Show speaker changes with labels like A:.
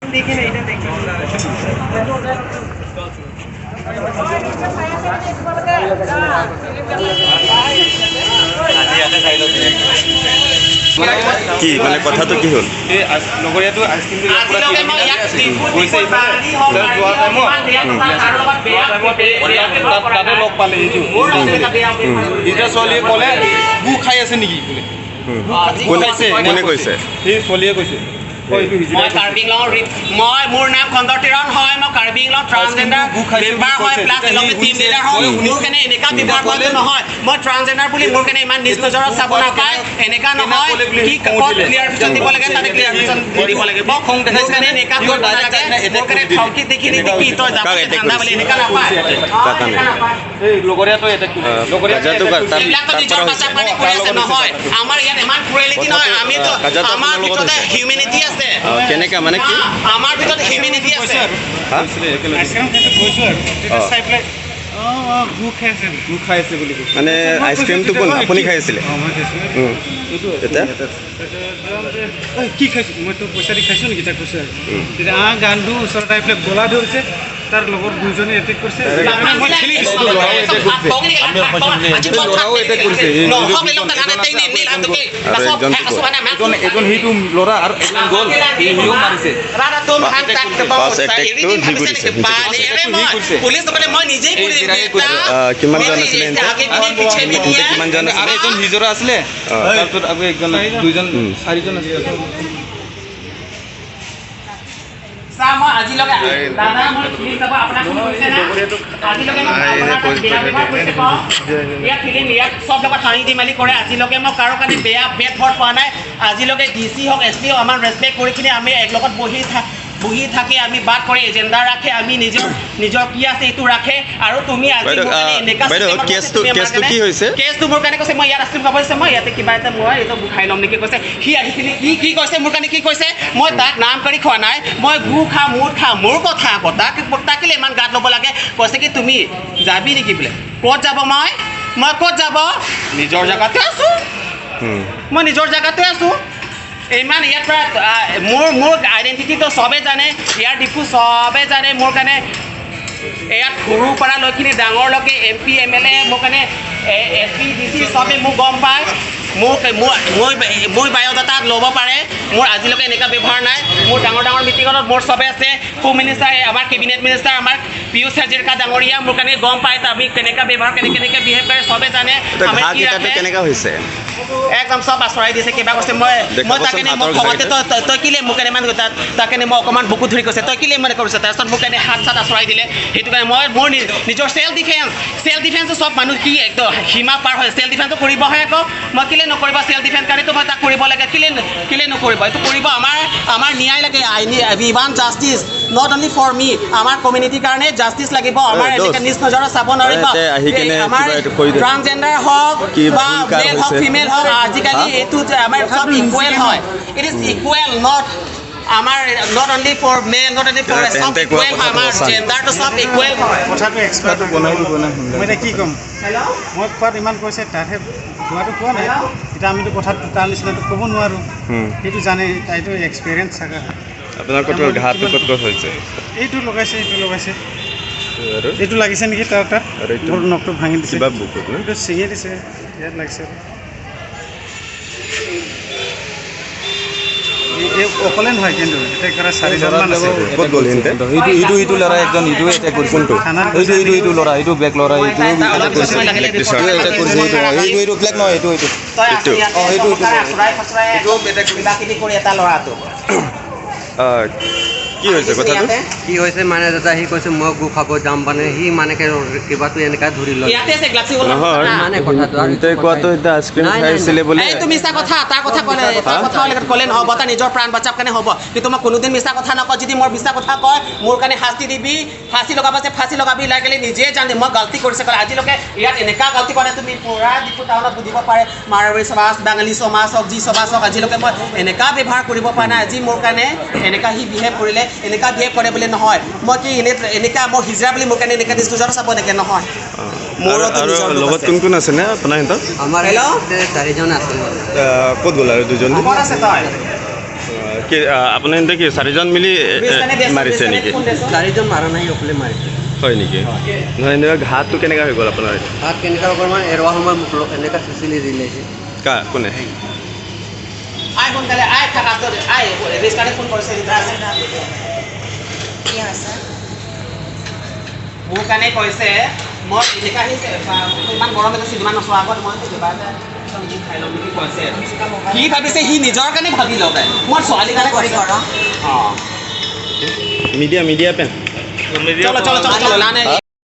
A: কি মানে কথাটো কি হ'ল?
B: এই লগৰীয়াটো আইচক্ৰীমটো ইয়াৰ পৰা গৈছে, যোৱা টাইমত তাতে লগ পালে। এইটো এতিয়া ছোৱালীয়ে ক'লে গু খাই আছে নেকি বোলে।
A: কোনে কৈছে?
B: সেই ছোৱালীয়ে কৈছে।
C: মই কাৰ্বি আংলঙৰ, মই মোৰ নাম খন্দৰ তিৰণ হয়, মই কাৰ্বি আংলং ট্ৰান্সজেণ্ডাৰ মেম্বাৰ হয়, প্লাছ টিম লিডাৰ হয়। মোৰ কাৰণে এনেকুৱা ব্যৱহাৰ কৰাটো নহয়। মই ট্ৰান্সজেণ্ডাৰ বুলি মোৰ কাৰণে ইমান নিজ নজৰত চাব নাপায়, এনেকুৱা নহয়। কি ক'ত ক্লিয়াৰিফিকেশ্যন দিব লাগে, তাতে ক্লিয়াৰিফিকেশ্যন দিব লাগিব। মোৰ কাৰণে এনেকুৱা কৰিব নালাগে। মোৰ কাৰণে থমকি দেখি নিদি তই যাব ঠাণ্ডা বুলি এনেকুৱা নাপায়। এইবিলাকতো নিজৰ বাচ্চাৰ কাৰণে কৰি আছে নহয়। আমাৰ ইয়াত ইমান ক্ৰুৱেলিটি নহয়। আমিতো আমাৰ ভিতৰতে হিউমেনিটি আছে।
A: কেনেকা মানে কি
C: আমাৰ ভিতৰত হিউমেনিটি আছে।
A: মানে আইচক্ৰীমটো কোন আপুনি খাই আছিলে?
D: কি খাইছোঁ মইতো পইচা দি খাইছোঁ নেকি তাক কৈছোঁ আৰু। তেতিয়া গানটো ওচৰত আহি পেলাই গলা ধৰিছে, তাৰ লগত দুজনে এটেক কৰিছে।
B: এজন সেইটো ল'ৰা আৰু এজন গ'ল, সিও মাৰিছে।
A: কিমানজন আছিলে? কিমানজন
B: আৰু এজন হিজৰা আছিলে, তাৰপিছত আকৌ একজন, দুইজন, চাৰিজন আছিলে।
C: মই আজিলৈকে দাদা মই ফিল্ম চাব আপোনাক ফোন কৰিছে না? আজিলৈকে মই ইয়াত ফিল্ম ইয়াত চব লগত হাঁহি ধেমালি কৰে। আজিলৈকে মই কাৰো কাৰণে বেয়া বেড ৱৰ্ড পোৱা নাই। আজিলৈকে ডি চি হওক, এছ পি হওক, আমাৰ ৰেচপেক্ট কৰি কিনে আমি একলগত বহি থাকি আমি বাদ কৰি এজেণ্ডা ৰাখে, আমি নিজৰ নিজৰ কি আছে এইটো ৰাখে। আৰু তুমি আজি কেছটো মোৰ কাৰণে কৈছে, মই ইয়াত আইচক্ৰীম খাব দিছে, মই ইয়াতে কিবা এটা মই এইটো খাই ল'ম নেকি কৈছে। সি আহি কিনে কি কি কৈছে মোৰ কাৰণে, কি কৈছে, মই তাক নাম কৰি খোৱা নাই, মই গু খা মুদ খা মোৰ কথা আকৌ তাক তাকিলে ইমান গাত ল'ব লাগে। কৈছে কি তুমি যাবি নেকি বোলে। ক'ত যাব? মই ক'ত যাব? নিজৰ জেগাতে আছোঁ, মই নিজৰ জেগাতে আছোঁ। ইমান ইয়াৰ পৰা মোৰ আইডেণ্টিটিটো চবেই জানে, ইয়াৰ ডিপু চবেই জানে। মোৰ কাৰণে ইয়াত সৰুৰ পৰা লৈখিনি ডাঙৰলৈকে M P M L A, মোৰ কাৰণে এছ পি ডি চি চবেই মোক গম পায়। মোক মোৰ মোৰ বায়'ডাটা ল'ব পাৰে। মোৰ আজিলৈকে এনেকুৱা ব্যৱহাৰ নাই। মোৰ ডাঙৰ ডাঙৰ মিটিঙত মোৰ চবে আছে। হোম মিনিষ্টাৰ, আমাৰ কেবিনেট মিনিষ্টাৰ, আমাৰ পীয়ুষ হাজৰিকা ডাঙৰীয়া মোৰ কাৰণে গম পায় আমি কেনেকুৱা ব্যৱহাৰ, কেনেকৈ কেনেকৈ বিহেভ কৰে চবে জানে।
A: কেনেকুৱা হৈছে
C: একদম চব আঁচৰাই দিছে, কিবা কৈছে। মই মই তাকে মোক খঙতে তই কেলে মোক কাৰণে ইমান তাকে মই অকণমান বুকুত ধৰি কৈছে তই কেলে মানে কৰিছে। তাৰপিছত মোক কাৰণে হাত চাত আঁচৰাই দিলে। সেইটো কাৰণে মই মোৰ নিজৰ চেল্ফ ডিফেন্স, চেল্ফ ডিফেন্সটো চব মানুহ কি একদম সীমা পাৰ হয়, চেল্ফ ডিফেন্সটো কৰিবহে আকৌ। মই কেলে নকৰিব? চেল্ফ ডিফেন্স কাৰণেতো মই তাক কৰিব লাগে, কেলে কেলে নকৰিব? এইটো কৰিব। আমাৰ আমাৰ ন্যায় লাগে। We want justice, not only for me, আমাৰ কমিউনিটিৰ কাৰণে জাষ্টিছ লাগিব। আমাৰ এনেকৈ নিজ নজৰত চাব নোৱাৰিব। আমাৰ ট্ৰান্সজেণ্ডাৰ হওক বা মেল হওক, ফিমেল হওক, আজিকালি এইটো আমাৰ চব ইকুৱেল হয়। It is equal, not আমাৰ not only for male, not only for চব ইকুৱেল হয়। আমাৰ জেণ্ডাৰটো চব ইকুৱেল হয়।
D: কথাটো এক্সপাৰ্ট বনাই দিব না। মই এতিয়া কি ক'ম? মই কোৱাত ইমান কৈছে, তাতহে কোৱাটো কোৱা নাই। এতিয়া আমিতো কথাটো তাৰ নিচিনাটো ক'ব নোৱাৰোঁ, সেইটো জানে, তাইতো এক্সপিৰিয়েঞ্চ থকা।
A: আপোনাৰ ক'ত ঘাঁটো ক'ত ক'ত হৈছে?
D: এইটো লগাইছে, এইটো লগাইছে, এইটো লাগিছে নেকি তাৰ তাত? মোৰ নখটো ভাঙি দিছে, এইটো ছিঙি দিছে, ইয়াত লাগিছে। অকলে নহয় কিন্তু এটেক কৰা চাৰিজনমান আছে।
A: ক'ত গ'ল সিহঁতে?
B: ইটো ইটো ল'ৰা একজন, ইটো এটেক কৰিছে।
A: কোনটো?
B: এইটো এইটো এইটো ল'ৰা, এইটো বেক ল'ৰা, এইটো এটেক কৰিছে। এইটো এইটো ব্লেক নহয়, এইটো এইটো
A: এইটো
B: এইটো এইটো এটেক
C: কৰি এটা ল'ৰাটো।
A: কি হৈছে কথাটো?
E: কি হৈছে মানে দাদা, সি কৈছে মই গু খাব যাম, মানে সি মানে কিবাটো এনেকা ধৰি লয়। মানে কথাটো
C: এইটো মিছা কথা। তাৰ কথা ক'লে, তাৰ কথা ক'লে নহ'ব, তাৰ নিজৰ প্ৰাণ বচাব কাৰণে হ'ব। কিন্তু মই কোনোদিন মিছা কথা নকওঁ। যদি মোৰ মিছা কথা কয়, মোৰ কাৰণে শাস্তি দিবি, ফাঁচি লগাব আছে ফাঁচি লগাবি, লাগিলে নিজে জানি মই গাল্টি কৰিছে ক'লে। আজিলৈকে ইয়াত এনেকুৱা গাল্টি কৰে, তুমি পূৰা ডিপু টাউনত বুজিব পাৰে। মাৰোৱাৰী সমাজ, বাঙালী সমাজ হওক, যি সমাজ হওক, আজিলৈকে মই এনেকুৱা ব্যৱহাৰ কৰিব পৰা নাই। আজি মোৰ কাৰণে এনেকুৱা সি বিহেভ কৰিলে, এনেকুৱা বিহেভ কৰে বুলি নহয়। মই কি এনে এনেকুৱা মই হিজৰা বুলি মোৰ কাৰণে এনেকুৱা ডিছক্ল'জাৰ চাব এনেকৈ নহয়।
A: লগত কোন কোন আছে নে আপোনাৰ সিহঁতৰ?
E: আমাৰ চাৰিজন আছে।
A: ক'ত গ'ল আৰু দুজন?
C: ক'ত আছে তই?
A: কি আপুনি এনে কি চাৰিজন মিলি মাৰিছে নেকি?
E: চাৰিজন মাৰা নাই, অকলে মাৰিছে।
A: হয় নেকি? নহয়, এনেকুৱা ঘাঁহটো কেনেকুৱা হৈ গ'ল আপোনাৰ?
E: হাত কেনেকুৱা গ'ল মানে এৰোৱা সময়ত মোক এনেকুৱা চেঁচুলি দিলে।
A: কা কোনে?
C: আই সোনকালে আই, থাকা আই, ৰেজিষ্টাৰে ফোন কৰিছে।
F: কি হৈছে?
C: মোৰ কাৰণে কৈছে, মই এনেকুৱা আহিছে, ইমান গৰম এটা চিনেমা নোচোৱা আগত মই কিবা এটা খাই ল'ম নেকি কৈছে। সি ভাবিছে সি নিজৰ কাৰণে ভাবি লওক, মই ছোৱালীৰ কাৰণে
F: কৰি কৰ।
C: অঁ।
A: Media media pen.
C: চলো চলো চলো চলো, না নাই।